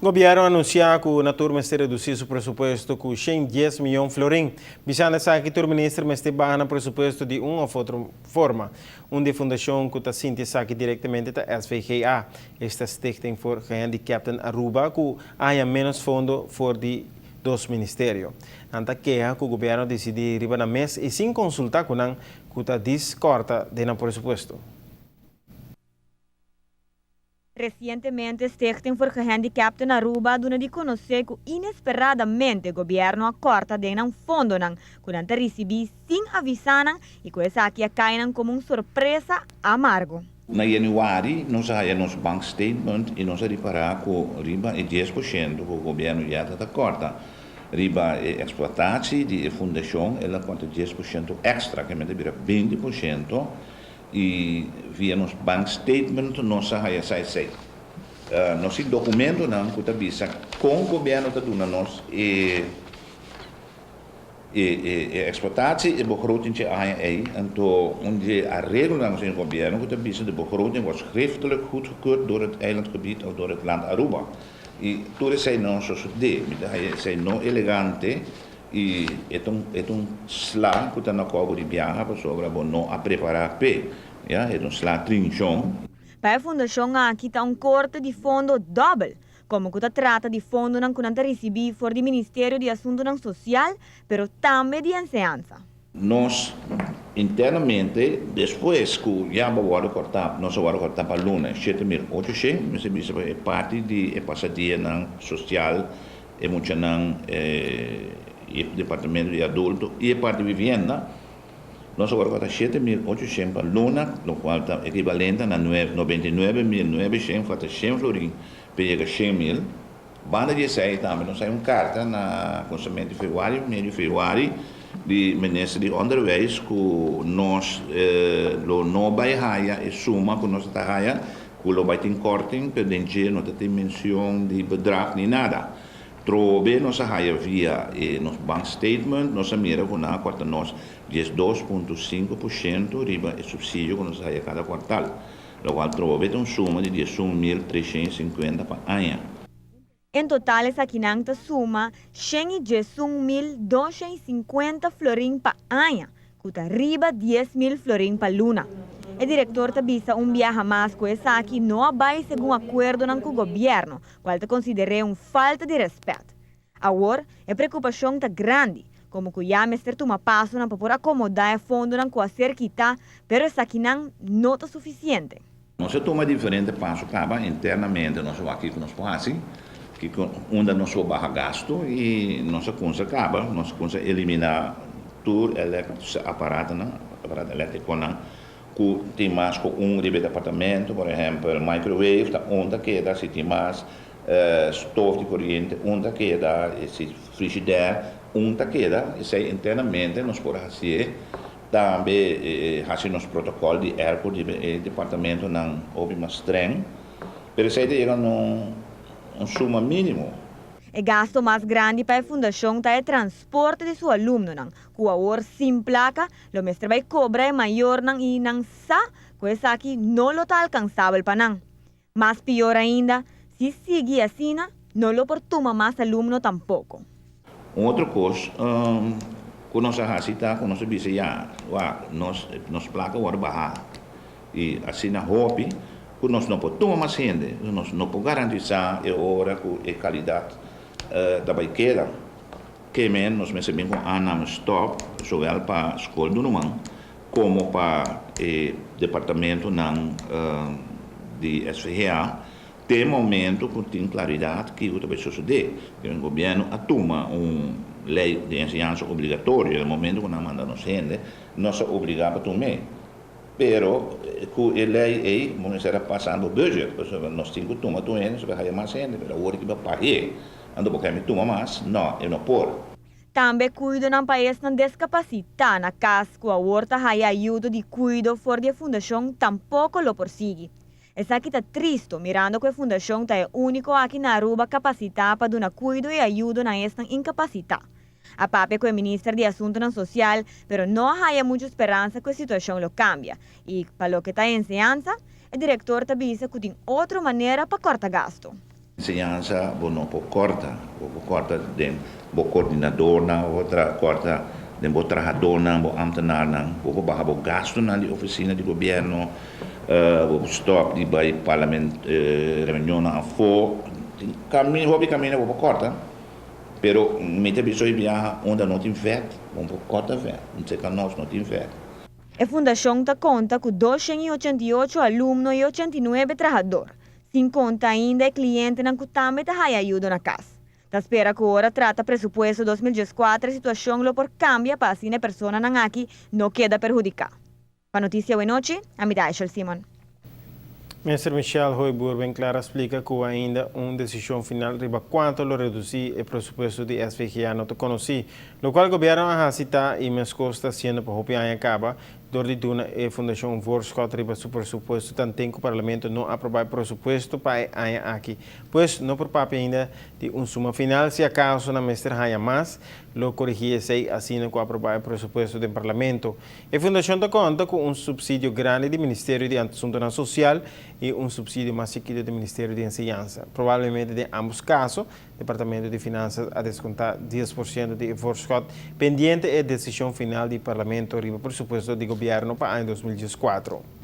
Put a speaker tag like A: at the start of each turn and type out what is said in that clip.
A: Gobierno a anuncia cu Natur mester reduci su presupuesto cu 110 miyon florin. Bisando esaki, tur minister mester baha nan presupuesto di un of otro forma. Un di e fundacion cu ta sinti esaki directamente ta SVGA, esta Stichting voor Gehandicapten Aruba, cu a haya menos fondo for di dos ministerio. Nan ta keha cu gobierno a dicidi riba nan mes y sin consulta cu nan cu ta dis corta den nan presupuesto.
B: Resientemente Stichting voor Gehandicapten Aruba a duna di konosé ku inesperadamente gobièrnu a kòrta den nan fondonan ku nan ta risibí sin avisá nan i ku esaki a kai nan komo un sorpresa amargo.
C: Na yanüari nos a haya nos bank statement i nos a ripará ku riba e 10% ku gobièrnu ya ta ta kòrta riba e eksploatatie di e fundashon el a kòrta 10% èkstra, ke mester bira 20%. I via nos bank statement nos a haya sa esei. Nos tin documentonan cu ta bisa con gobierno ta duna nos e e explotatie, e begroting dje aña ei. Anto un dje areglonan nos tin gobierno cu ta bisa de begroting wordt schriftelijk goedgekeurd door het eilandgebied of door het land Aruba. I tur esei no a sosode. Mi ta haya esei no elegante. I e ta un e ta un sla ku ta na kòbo di biaha pasobra bo no a prepará p'e. Ya, e ta un sla trinchon.
B: Pa e fundashon aki ta un korte di fondo dòbel, komo ku ta trata di fondonan ku nan ta risibí for di Ministerio di Asuntunan Sosial, pero tambe di Enseñansa.
C: Nos internamente, despues ku ya bo wòrdu kòrtá, nos a wòrdu kòrtá pa luna 7800, mester bisa pa e parti di e pasadianan sosial E muchanan, e departamento di adulto y e parti vivienda, nos a worde kota 7800 pa luna, locual ta equivalente na 99.900, falta 100 florin pa yega 100.000. Banda di esey tambe nos hay un carta na cuminsamentu di februari, medio februari, di Minister di Onderwijs cu nos lo no bay haya e suma cu nos ta haya Ku lo bai tin korting, pero den dje no ta tin menshon di bedrag ni nada. Trobe nos a haya via e nos bank statement, nos a mira ku nan a kòrta nos 12.5% riba e supsidio ku nos a haya kada kuartal, lokual trobe ta un suma di 11.350 pa aña.
B: En total esakinan ta suma 111.250 florin pa aña, ku ta riba 10.000 florin pa luna. E direktor ta bisa un biaha mas ku esaki no a bai segun akuerdonan ku gobièrnu, kual ta konsider'é un falta di rèspèt. Awor, e preokupashon ta grandi, komo ku ya mester tuma pasonan pa por akomodá e fondonan ku a ser kitá, pero esakinan no ta sufisiente.
C: Nos a tuma diferente paso caba internamente, nos a wak kico nos por haci, kico unda nos por baha gasto y nos a cunsa caba, nos a cunsa elimina tur aparatonan, aparato electriconan cu tin mas cu un riba e departamento, por ehempel microwave ta un ta keda, si tin mas stoof di coriente un ta keda, si frigidaire un ta keda, esey internamente nos por hacié. Tambe haci nos protocol di airco di e departamentonan hopi mas streng, pero esey ta yega na un suma minimo.
B: E gasto mas grandi pa e fundacion ta e transporte di su alumnonan, cu awor sin placa lo mester bay cobra e mayornan y nan sa cu esaki no lo ta alcansabel pa nan. Mas pior ainda, si sigui asina, no lo por tuma mas alumno tampoco.
C: Un otro cos cu nos a haci ta cu nos a bisa ya, wak, nos nos placa worde baha y asina hopi cu nos no por tuma mas hende, nos no por garantisa e ora cu e calidad ta bay keda. Ke men nos mester bin cu aanname stop, zowel pa scol Dunuman Komo pa e departamentonan di SVGA te momento ku tin klaridat kiko ta bai sosodé. E gobièrnu a tuma un lei di enseñansa obligatorio e momento ku nan manda nos hende, nos a obligá pa tum'é. Pero ku e lei ei bo mester a pasando budget, pasobra nos tin ku tuma tur hende, nos haya mas hende, pero awor ki bo pag'é, anto bo keme tuma mas? No, e no por.
B: Tambe kuidonan pa esnan deskapasitá na kas ku awor ta haya ayudo di kuido for di e fundashon tampoko lo por sigui. Esaki ta tristo mirando ku e fundashon ta e úniko aki na Aruba kapasitá pa duna kuido i ayudo na esnan inkapasitá. A papia ku e minister di Asuntunan Sosial pero no a haya muchu speransa ku e situashon lo kambia i pa loke ta enseñansa e direktor ta bisa ku tin otro manera pa kòrta gasto.
C: Enseñansa bo no por corta, bo por corta den bo coordinadornan, bo por corta den bo trahadornan, bo ambtenaarnan, bo por baha bo gastonan di oficina di gobierno, bo por stop di bay parlement, reunionnan afo, tin hopi camina bo por corta, pero mi ta bisa hoy biaha unda no tin vet, bo no por corta vet, cerca nos no tin vet.
B: E fundacion ta conta cu 288 alumno y 89 trahador, sin conta ainda e clientenan cu tambe ta haya ayudo na cas. Ta spera cu ora trata presupuesto 2014 e situacion lo por cambia pa asina e personanan aki no keda perhudica. Pa Noticia Awe Nochi, ami ta Aishel Simon.
A: Minister Michelle Hooyboer ben clara a splica cu ainda un decision final riba cuanto lo reduci e presupuesto di SVGA no ta conoci. Locual gobierno a haci ta y mescos ta haciendo pa hopi aña caba door di duna e fundacion un voorschot riba su presupuesto tanten cu parlamento no aproba e presupuesto pa e aña aki. Pues no por papia ainda di un suma final. Si acaso nan mester haya mas, lo corigi esey asina cu aproba e presupuesto den parlamento. E fundacion ta conta cu un subsidio grandi di Ministerio di Asuntonan Social y un subsidio mas chikito di Ministerio di Enseñansa. Probablemente den ambos caso, Departamento di Finanzas a desconta 10% di e voorschot pendiente e decision final di Parlamento riba presupuesto di Gobierno pa aña 2014.